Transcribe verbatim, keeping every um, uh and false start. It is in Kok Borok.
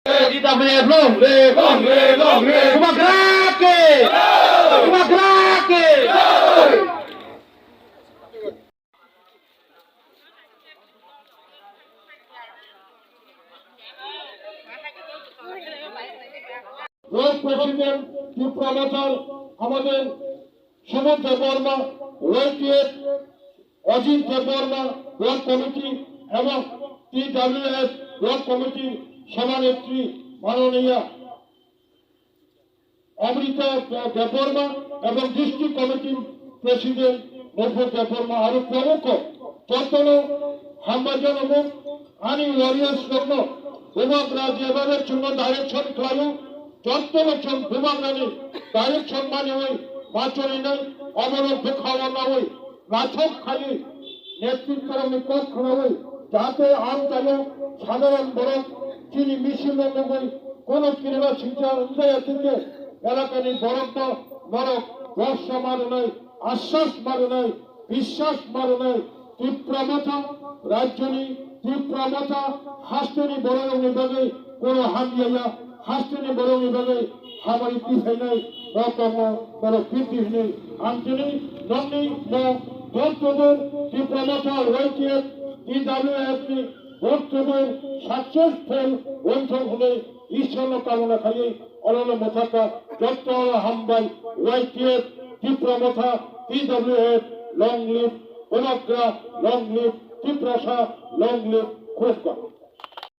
T W F long live! Long live! Long live! Bubagra ki! Bubagra ki! World President Tipra Mothar আমাদের সুবোধ দেববর্মা, ওয়াইটিএফ Ajit Debbarma, block committee এবং টিডাব্লিউএফ ব্লক কমিটির সভানেত্রী মাননীয়া অমৃতা দেববর্মা এবং ডিস্ট্রিক্ট কমিটির প্রেসিডেন্ট নূপুর দেববর্মা আরো প্রমুখ jotono hambai jano. Ani warriors rokno Bubagra jebabe chwngno direction khlaio, jotono chwng Bubagrani direction maniwi ma cholinai, obono bwkha-o nawi naithok khaiwi netritworokni kok khnawi, jate amchaio sadharon borok chini misil-no nugwi kono kiriba singcha wngjaya thikhe elakani borokno norok bhorsa ma rwnai, ashas ma rwnai, biswas ma rwnai, Tipra Motha rajyoni, Tipra Motha hasteni bororokni bagwi kono hamyaya, hasteni borokni bagwi hamari tisainai, bo tongmo borok phirdi hwnwi ang chini nokni mo Bhaktadur Tipra Motha Y T F, T W F ni Bhaktadur successful wngthok hwnwi Ishwarno kamona khaiwi orono mwthakha. Jotono hambai, Y T F, Tipra Motha, T W F, long live, Bubagra, long live, Tiprasa, long live, khulumkha.